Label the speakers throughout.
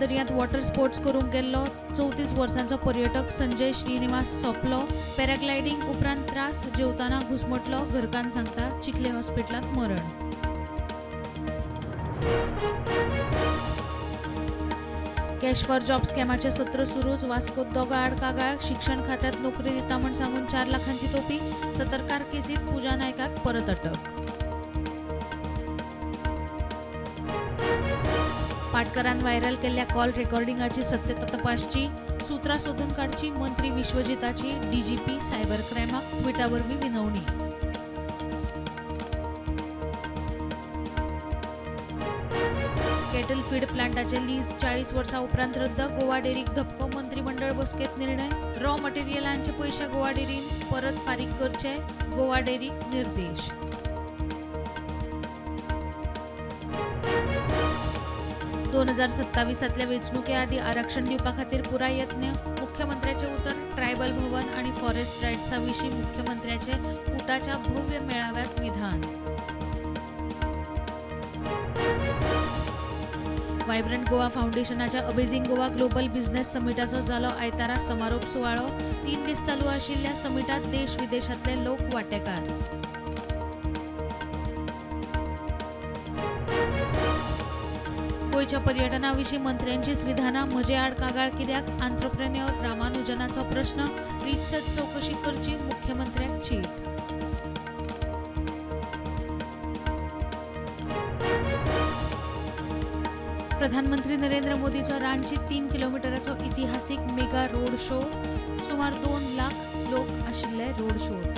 Speaker 1: दर्यांत water sports करूंक गेल्लो 34 वर्सांचो पर्यटक संजय श्रीनिवास सोंपलो. पॅराग्लायडींग उपरांत त्रास, जेवताना घुसमटलो, घरकान्न सांगता. चिखले हॉस्पिटलांत मरण. कॅश फॉर जॉब स्कॅमाचें सत्र सुरूच. वास्कोत दोगां आड कागाळ. शिक्षण खात्यांत नोकरी दिता म्हूण सांगून 4 लाखांची तोपी. सतरकार केसीत पूजा नायकाक परत अटक. पाटकरान व्हायरल केल्ल्या कॉल रेकॉर्डिंगाची सत्यता तपासची, सुत्रां सोदून काडची मंत्री विश्वजिताची डीजीपी सायबर क्रायमाक ट्विटा वरवीं विनवणी. केटल फीड प्लांटाचे लीज 40 वर्सां उपरांत रद्द. गोवा डेरीक धपको. मंत्रिमंडळ बसकेत निर्णय. रॉ मटेरियलांचे पयशे गोवा डेरीन परत फारीक करचे, गोवा डेरीक निर्देश. 2027तल्या वेंचणुके आदीं आरक्षण दिवपा खातीर पुराय यत्न, मुख्यमंत्र्याचें उतर. ट्रायबल भवन आनी फॉरेस्ट रायट्सा विशीं मुख्यमंत्र्याचें उटाच्या भव्य मेळाव्यात विधान. वायब्रंट गोवा फावंडेशनाच्या अमेझिंग गोवा ग्लोबल बिझनेस समिटाचो जालो आयतारा समारोप सुवाळो. 3 दीस चालू आशिल्ल्या समिटात देश विदेशांतले लोक वांटेकार. गोंयच्या पर्यटना विशीं मंत्र्यांचीच विधानां, म्हजे आड कागाळ कित्याक? आंत्रप्रेन्योर रामानुजनाचो प्रस्न. रितसर चवकशी करची, मुख्यमंत्र्याक चीट. प्रधानमंत्री नरेंद्र मोदीचो रांचीत 3 किलोमिटराचो इतिहासीक मेगा रोड शो. सुमार 2 लाख लोक आशिल्ले रोड शोत.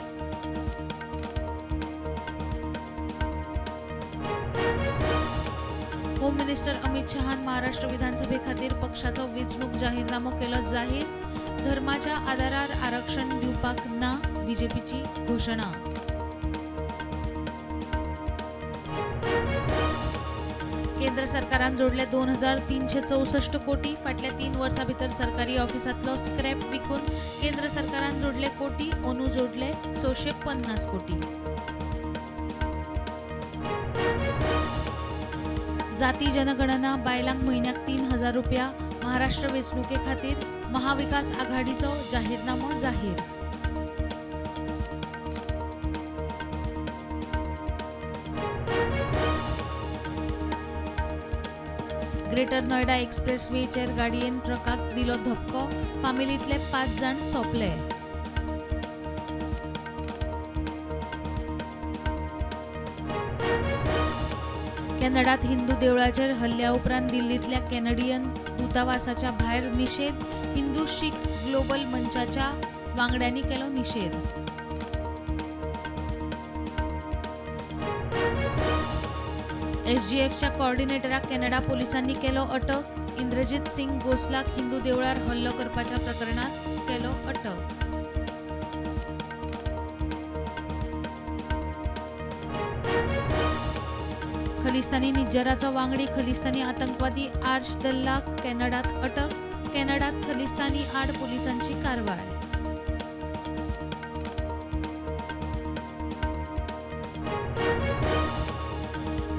Speaker 1: होम मिनिस्टर अमित शहान महाराष्ट्र विधानसभे खातीर पक्षाचो वेंचणूक जाहीरनामो केलो जाहीर. धर्माच्या आदारार आरक्षण दिवपाक ना, बीजेपीची घोशणा. केंद्र सरकारान जोडले 2364 कोटी. फाटल्या 3 वर्सां भितर सरकारी ऑफिसांतलो स्क्रॅप विकून केंद्र सरकारान जोडले कोटी. अंदू जोडले 650 कोटी. जाती जनगणना, बायलांक म्हयन्याक 3000 रुपया. महाराष्ट्र वेंचणुके खातीर महाविकास आघाडीचो जाहीरनामो जाहीर. ग्रेटर नोयडा एक्सप्रेसवेचेर गाडयेन ट्रकाक दिलो धपको. फामिलींतले 5 जाण सोंपले. कॅनडात हिंदू देवळाचेर हल्ल्या उपरांत दिल्लींतल्या कॅनडियन दूतावासाच्या भायर निशेध. हिंदू शीख ग्लोबल मंचाच्या वांगड्यांनी केलो निशेध. एसजीएफच्या कोऑर्डिनेटराक कॅनडा पोलिसांनी केलो अटक. इंद्रजीत सिंग गोसलाक हिंदू देवळार हल्लो करपाच्या प्रकरणात केलो अटक. खलिस्तानी निज्जराचो वांगडी खलिस्तानी आतंकवादी आर्श दल्लाक कॅनडात अटक. कॅनडात खलिस्तानी आड पोलिसांची कारवाय.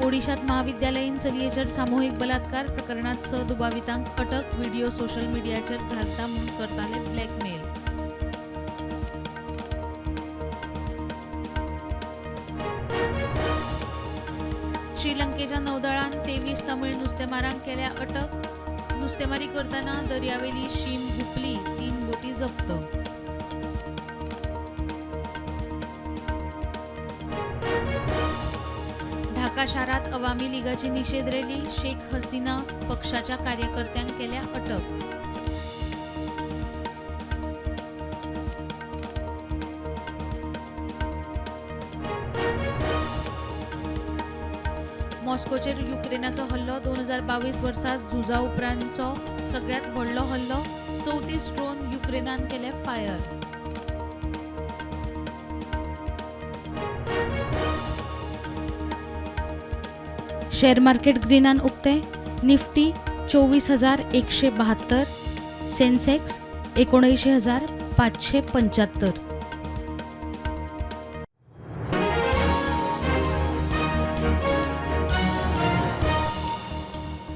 Speaker 1: ओडिशात महाविद्यालयीन चलयेचेर सामुहीक बलात्कार प्रकरणात 6 दुबावितांक अटक. व्हिडिओ सोशल मिडियाचेर घालता म्हूण करताले ब्लॅकमेल. श्रीलंकेच्या नौदळान 23 तमिळ नुस्तेमारांक केल्या अटक. नुस्तेमारी करतना दर्यावेली शीम हुपली, 3 बोटी जप्त. ढाका शारात अवामी लीगाची निशेध रॅली. शेख हसीना पक्षाच्या कार्यकर्त्यांक केल्या अटक. मॉस्कोचेर युक्रेनाचो हल्लो. 2022 वर्सा झुजा उपरांतचो सगळ्यांत व्हडलो हल्लो. 34 ड्रोन युक्रेनान केले फायर. शेअर मार्केट ग्रीनान उक्ते. निफ्टी 24,172, सेन्सेक्स 79,575.